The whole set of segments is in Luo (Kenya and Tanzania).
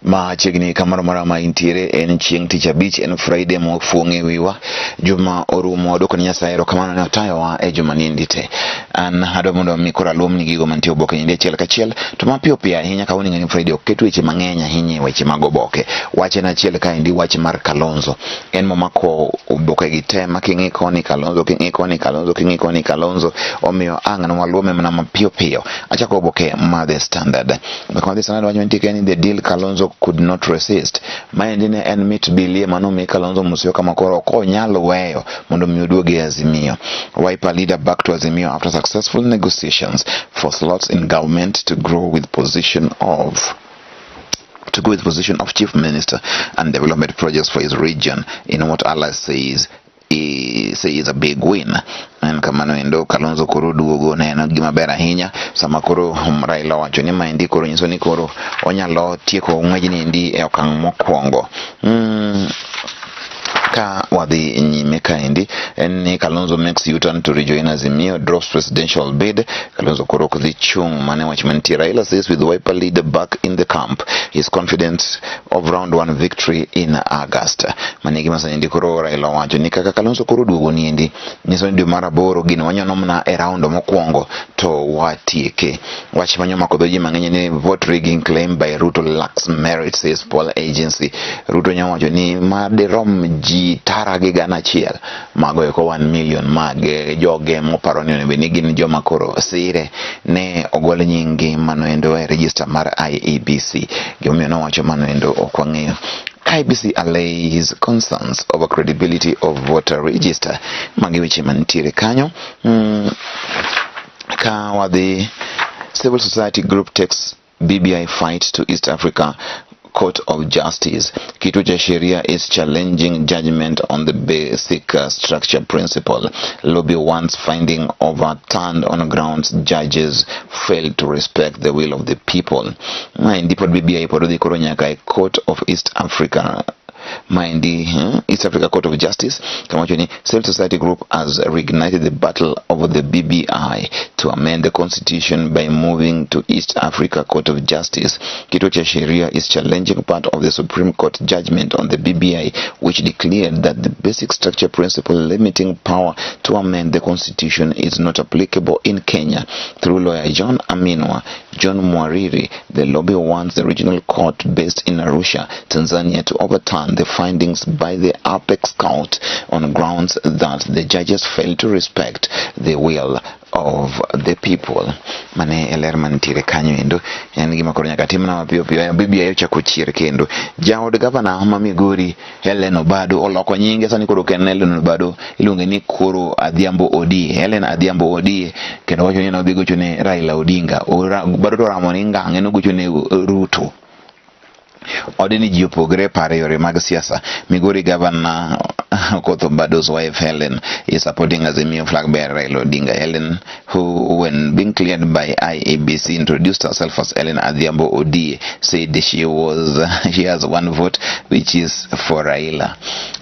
Machiegni kamoro amora ma intiere en chieng' tich abich en Friday mofuong' e wiwa. Juma orumo wadwoko ne Nyasaye erokamano ne otayowa e juma niendi te. An adwa mondo mi koro aluomni gigo mantie oboke niendi achiel kachiel to mapiyo piyo ahinya kawuono ing'e ni Friday ok ket weche mang'eny ahinya e weche mag oboke. Wach en achiel kaendi wach mar Kalonzo. En momako oboke gi te ma king'i koni Kalonzo, king'i koni Kalonzo, king'i koni Kalonzo. Omiyo ang' nwaluome mana mapiyo piyo. Achako oboke mar The Standard. Oboke mar The Standard wacho nitie ni the deal Kalonzo could not resist. Maendi ne en mit bilie manomi Kalonzo Musyoka ma koro ok onyal weyo mondo mi oduog e Azimio. Wiper leader back to Azimio after successful negotiations for slots in government to grow with position of to go with position of chief minister and development projects for his region in what allies says say is a big win. En kamano endo Kalonzo koro duogo ne en gima ber ahinya sama koro Raila owacho ni maendi koro nyiso ni koro onyalo tieko ng'wejni endi e okang' mokwongo. Ka wadhi nyime kaendi en ni Kalonzo makes U-turn to rejoin Azimio, drops presidential bid. Kalonzo koro ok dhi chung' mane wach mantie. Raila says with Wiper leader back in the camp, he is confident of round one victory in August. Mane gima sani ndi koro Raila owacho ni kaka Kalonzo koro duogo niendi nyiso ni dwe mar aboro gino wanyono mana e round mokwongo to watieke. Wach manyo mako dho ji mang'eny ni vote rigging claim by Ruto lacks merit, says poll agency. Ruto nyowacho ni madirom ji tara gi gana achiel mago eko 1 million mag joge moparo ni onego bed ni gin joma koro sire ne ogol nying-gi mano endo e register mar IEBC. Gimomiyo nowacho mano endo ok wang'eyo. IEBC allays concerns over credibility of voter register. Magi weche mantiere kanyo. Ka wadhi Civil Society Group takes BBI fight to East Africa Court of Justice. Kituo cha Sheria is challenging judgment on the basic structure principle. Lobby wants finding overturned on grounds judges failed to respect the will of the people. Maendi pod BBI pod odhi koro nyaka e Court of East Africa Maendi East Africa Court of Justice kama ni Civil Society Group has reignited the battle over the BBI to amend the constitution by moving to East Africa Court of Justice. Kituo cha Sheria is challenging part of the Supreme Court judgment on the BBI, which declared that the basic structure principle limiting power to amend the constitution is not applicable in Kenya. Through lawyer John Aminwa, John Mwariri, the lobby wants the regional court based in Arusha, Tanzania, to overturn the findings by the Apex Court on grounds that the judges failed to respect the will of the people. Mane e ler mantiere kanyo endo en gima koro nyaka timna mapiyo piyo. BBI ochako chier kendo. Jaod gavana ma Migori Helen Obado oloko nyinge sani koro ok en Helen Obado, iluonge ni koro Adhiambo Odie. Helen Adhiambo Odie kendo wacho ni nodhi gocho ne Raila Odinga. Obado to oramo ni ngang' en ogocho ne Ruto. Ode ni ji opogre paro e yore mag siasa. Migori Governor Okoth Obado's wife Helen is supporting Azimio flag bearer Raila Odinga. Helen, who when being cleared by IEBC introduced herself as Helen Adhiambo Odie, said she has one vote, which is for Raila.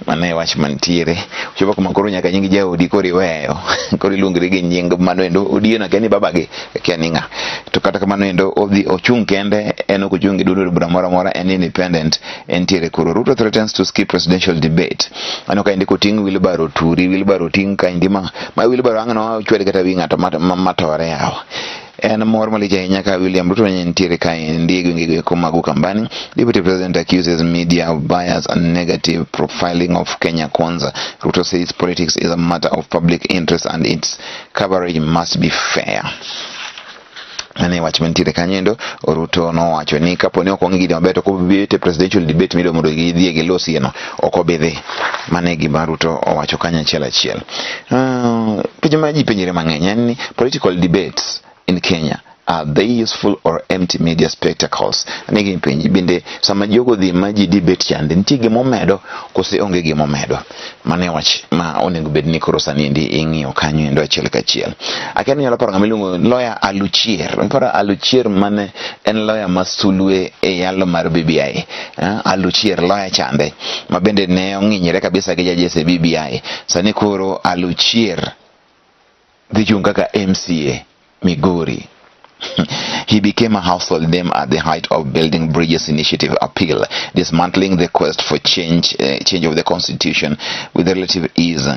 Mano e wach mantiere. Chopo kuma koro nyaka nying jaodi koro iweyo. Koro iluongri gi nying mano endo Odie no akia ni babagi akia ni ng'a. To kata kamano endo odhi ochung' kende en ok ochung' gi duond od bura moro amora en independent entiere koro. Ruto threatens to skip presidential debate. Aneno ka endi koting' wheelbarrow turi wheelbarrow ting' kaendi ma wheelbarrow ang' no chwad kata wi ng'ato matore yawa. En mor malich ahinya ka William Ruto ne nitiere kaendi e gwenge eko mag Ukambani. Deputy President accuses media of bias and negative profiling of Kenya Kwanza. Ruto says politics is a matter of public interest and its coverage must be fair. Mane wach mantiere kanyo endo. Ruto nowacho ni kapo ni ok ong'i gini maber to kobet e presidential debate midwa mondo gidhie gilosie no ok obi dhi. Mano e gima Ruto owacho kanyo achiel achiel. Penjo ma ji penjore mang'eny en ni political debates in Kenya, are they useful or empty media spectacles? Ane gima ipenji bende sama jogo dhi ma ji debate chande nitie gimomedo kose onge gimomedo. Mano e wach ma onego bed ni koro sani endi ing'iyo kanyo endo achiel kachiel. Akia ni inyalo paro ng'ama iluongo lawyer Aluchier. Iparo Aluchier mane en lawyer ma sulwe e yalo mar BBI. Aluchier lawyer chande ma bende ne ong'inyore kabisa gi judges e BBI. Sani koro Aluchier dhi chung' kaka MCA Migori. He became a household name at the height of Building Bridges Initiative appeal, dismantling the quest for change of the constitution with relative ease.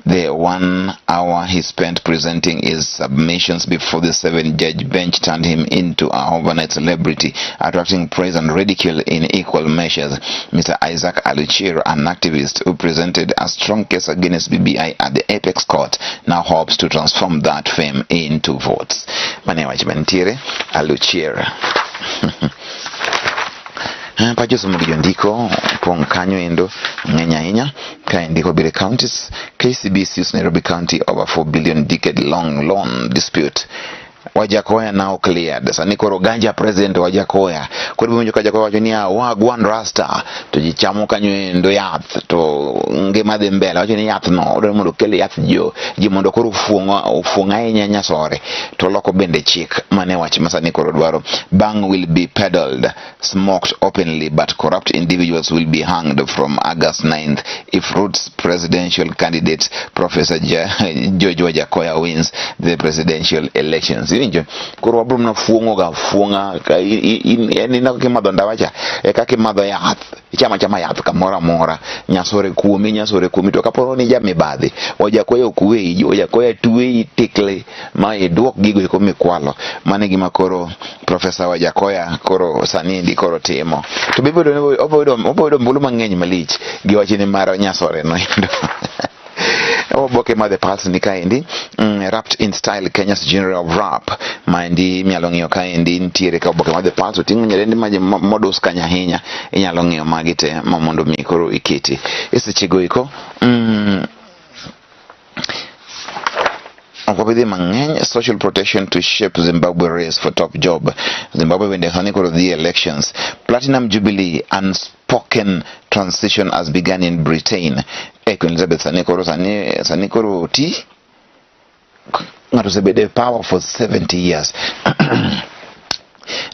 The 1 hour he spent presenting his submissions before the seven-judge bench turned him into a overnight celebrity, attracting praise and ridicule in equal measures. Mr. Isaac Aluchir, an activist who presented a strong case against BBI at the Apex Court, now hopes to transform that fame into votes. Mane wach mantiere Aluchir. Pacho somo gi jondiko pong' kanyo endo ng'eny ahinya ka indiko bire counties. KCB sues Nairobi County over 4 billion decade long loan dispute. Wajackoyah now cleared. Sani koro ganja president Wajackoyah koro iwinjo ka Wajackoyah wacho niya, wagwan rasta to ji chamo kanyo endo yath to ngima dhi mbele. Wacho ni yath no odwaro mondo okel yath jo ji mondo koro ofuong' ahinya nyasore to loko bende chik mane wach ma sani koro dwaro. Bhang will be peddled, smoked openly, but corrupt individuals will be hanged from August 9th if Roots presidential candidate Professor George Wajackoyah wins the presidential elections. Iwinjo koro wabro mana fuong'o ga fuong'a ka en ineno kaka imadho ndawa cha e kaka imadho yath, ichamo achama yath kamoro amora, nyasore kuomi, nyasore kuomi. To kapo ni jamibadhi, Wajackoyah ok weyi, Wajackoyah tweyi tikli ma iduok gigo eko mikwalo. Mano e gima koro Professor Wajackoyah koro sani endi koro timo to be obiro yudo ombulu mang'eny malich gi wachni mar nyasore no endo. Oboke mar The Pulse ni kaendi, wrapped in style, Kenya's genre of rap. Maendi inyalo ng'iyo kaendi nitiere ka oboke mar The Pulse oting'o nyadendi ma modus kanyo ahinya. Inyalo ng'iyo magi te ma mondo mi koro iketi e sechego eko. Ok wabi dhi mang'eny. Social protection to shape Zimbabwe race for top job. Zimbabwe bende sani koro dhi elections. Platinum Jubilee unspoken transition has begun in Britain. Queen Elizabeth sani koro ti ng'ato osebedo e power for 70 years.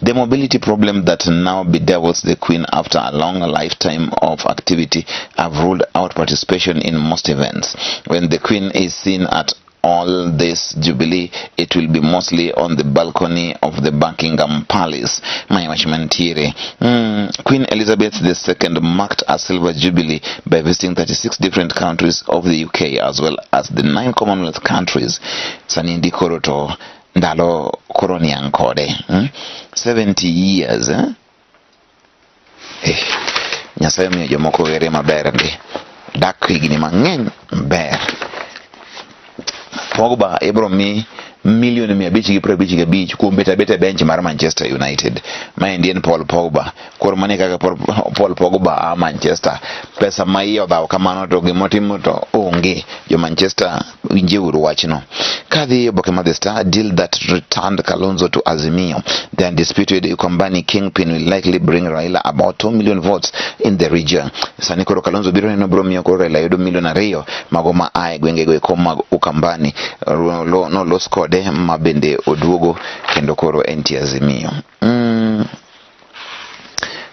The mobility problem that now bedevils the Queen after a long lifetime of activity have ruled out participation in most events. When the Queen is seen at all this Jubilee, it will be mostly on the balcony of the Buckingham Palace. Mae wach mantiere. Queen Elizabeth II marked a silver jubilee by visiting 36 different countries of the UK as well as the nine Commonwealth countries. Sani ndi koro to ndalo koro niang' kode. 70 years. Eh? Eh, Nyasaye omiyo jomoko were maber ndi. Dak higni mang'eny ber. Pogba ibro mi milion 555 kuom bet abeta e bench mar Manchester United. Maendi en Paul Pogba. Koro mano e kaka Paul Pogba a Manchester. Pesa ma iye odhaw kamano to gimotimo to onge. Jo Manchester winje uru wachno. Kadhi e oboke mar The Star, deal that returned Kalonzo to Azimio. The undisputed Ukambani kingpin will likely bring Raila about 2 million votes in the region. Sani koro Kalonzo biro neno biro miyo koro Raila yudo milion 2 mago ma ae gwengego eko mag Ukambani. Nolos kode ma bende oduogo kendo koro entie Azimio.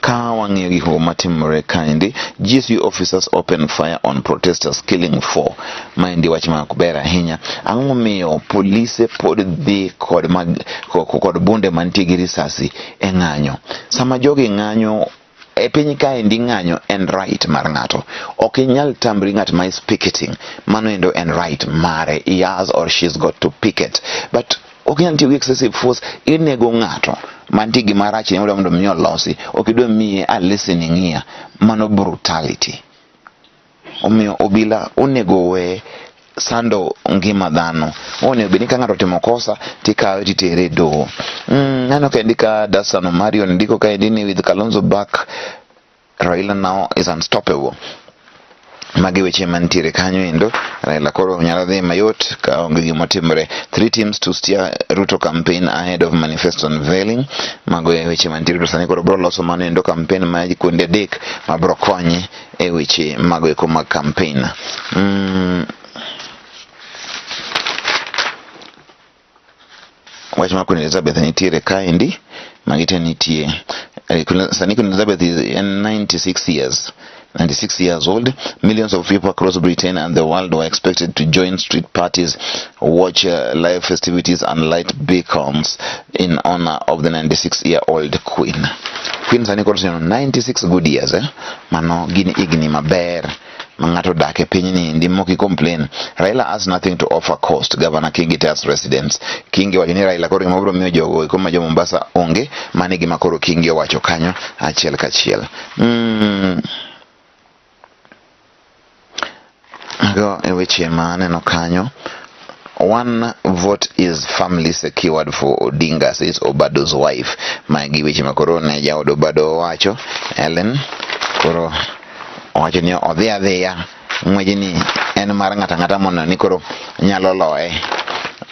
Ka wang'iyo gik moko matimore kaendi, GSU officers open fire on protesters, killing four. Maendi wach ma ok ber ahinya. Ang'o momiyo polise pod dhi kod, mag, kod bunde mantie gi risasi e ng'anyo? Sama jogi ng'anyo e piny kaendi, ng'anyo en right mar ng'ato. Ok inyal tamri ng'at ma is picketing. Mano endo en right mare. He has or she's got to picket. But ok inyal tiyo gi excessive force inego ng'ato mantie gima rach ne mondo mi olosi. Ok idwa miye a listening ear. Mano brutality. Omiyo obila onego we sando ngima dhano. Onego bed ni ka ng'ato otimo kosa tikawe titere e doho. Aneno kaendi ka Dastan Omarion ndiko kaendi ni with Kalonzo back, Raila now is unstoppable. Magi weche mantiere kanyo endo. Raila koro nyalo dhi mayot ka onge gima timore. Three teams to steer Ruto campaign ahead of manifesto unveiling. Mago e weche mantiere. To sani koro bro loso mano endo campaign ma kuonde adek ma bro konye e weche mago eko mag campaign. Wach mar Queen Elizabeth nitiere kaendi, magi te nitie. Sani Queen Elizabeth is 96 years. 96 years old. Millions of people across Britain and the world were expected to join street parties, watch live festivities and light beacons in honor of the 96-year-old queen. Queen sani koro oseneno 96 good years, eh? Mano gin higni maber ma ng'ato odak e pinyni ndi mok i complain. Raila has nothing to offer Coast, Governor Kingi tells residents. Kingi wacho ni Raila koro gima biro miyo jogo eko ma jo Mombasa onge, mano e gima koro Kingi owacho kanyo achiel kachiel. Mago e weche ma aneno kanyo. One vote is firmly secured for Odinga, says Obado's wife. Magi weche ma koro ne jaod Obado owacho, Ellen. Koro owacho ni odhi adhiya ng'wejni en mar ng'ato ang'ata moneno ni koro nyalo loye.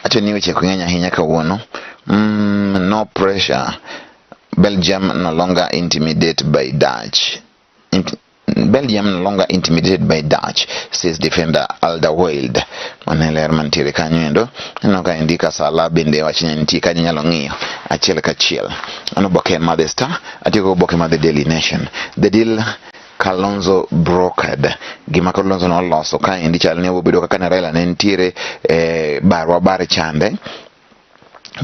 Wacho ni weche ok ng'eny ahinya kawuono. No pressure. Belgium no longer intimidated by Dutch. Belgium no longer intimidated by Dutch, says defender Alderweireld. Mano e ler mantiere kanyo endo. Aneno ka endi Kasala bende wach ne nitie kanyo inyalo ng'iyo achiel kachiel. Mano oboke mar The Star, atiyo gi oboke mar The Daily Nation. The deal Kalonzo brokered. Gima Kalonzo noloso kaendi chal ni obedo kaka ne Raila ne nitiere e barwa bar chande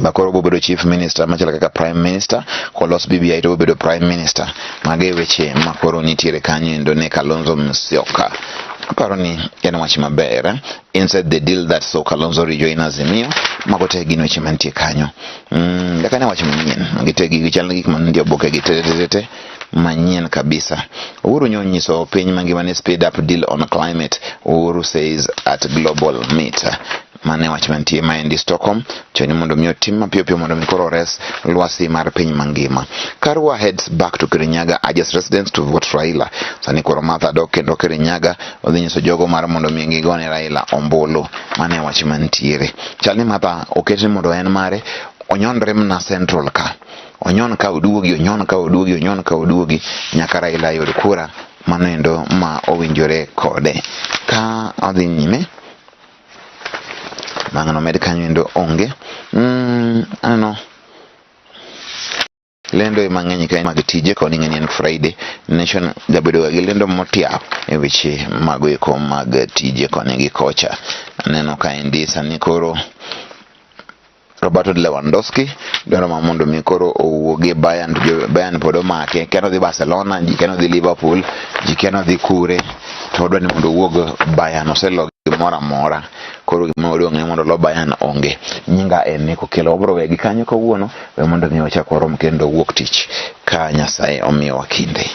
ba koro obobedo chief minister machalo kaka prime minister kolos BBI to obobedo prime minister. Mago e weche ma koro nitiere kanyo endo ne Kalonzo Musyoka. Aparo ni en wach maber. Inside the deal that saw Kalonzo rejoin Azimio. Mago te gin weche mantie kanyo. Kaka ne wach manyien. Magi te gigi chal gik mantie oboke gi te te te te manyien kabisa. Uhuru nyo piny mangima ni speed up deal on climate. Uhuru says at global meet. Mane wach mantie maendi Stockholm choni mondo mi otim mapiyo piyo mondo mi koro ores lwasi mar piny mangima. Karua heads back to Kirinyaga urges residents to vote Raila. Sani koro Martha dok kendo Kirinyaga odhi nyiso jogo mar mondo mi gigone Raila ombulu. Mane wach mantiere. Chal ni Martha oket ni mondo en mare onyonre mana Central ka. Onyon ka oduogi, onyon ka oduogi, onyon ka oduogi nyaka Raila yud kura mano endo ma owinjore kode. Ka odhi nyime bang'e nomed kanyo endo onge. Aneno lendo mang'eny ka mag tije koni ng'eni en Friday Nation jabedo ga gi lendo motiap e weche mago eko mag tije koni gi kocha. Aneno kaendi sani koro Roberto Lewandowski dwaro ma mondo mi koro owuog e Bayern to jo Bayern pod omake. Kia nodhi Barcelona, ji kia nodhi Liverpool, ji kia nodhi kure to odwa ni mondo owuog Bayern oselo gimoro amora. Koro gima odong' en mondo olo Bayern onge. Nyinga en Nico Kelo. Wabiro wegi kanyo kawuono we mondo mi wachak warom kendo wuok tich ka Nyasaye omiyowa kinde.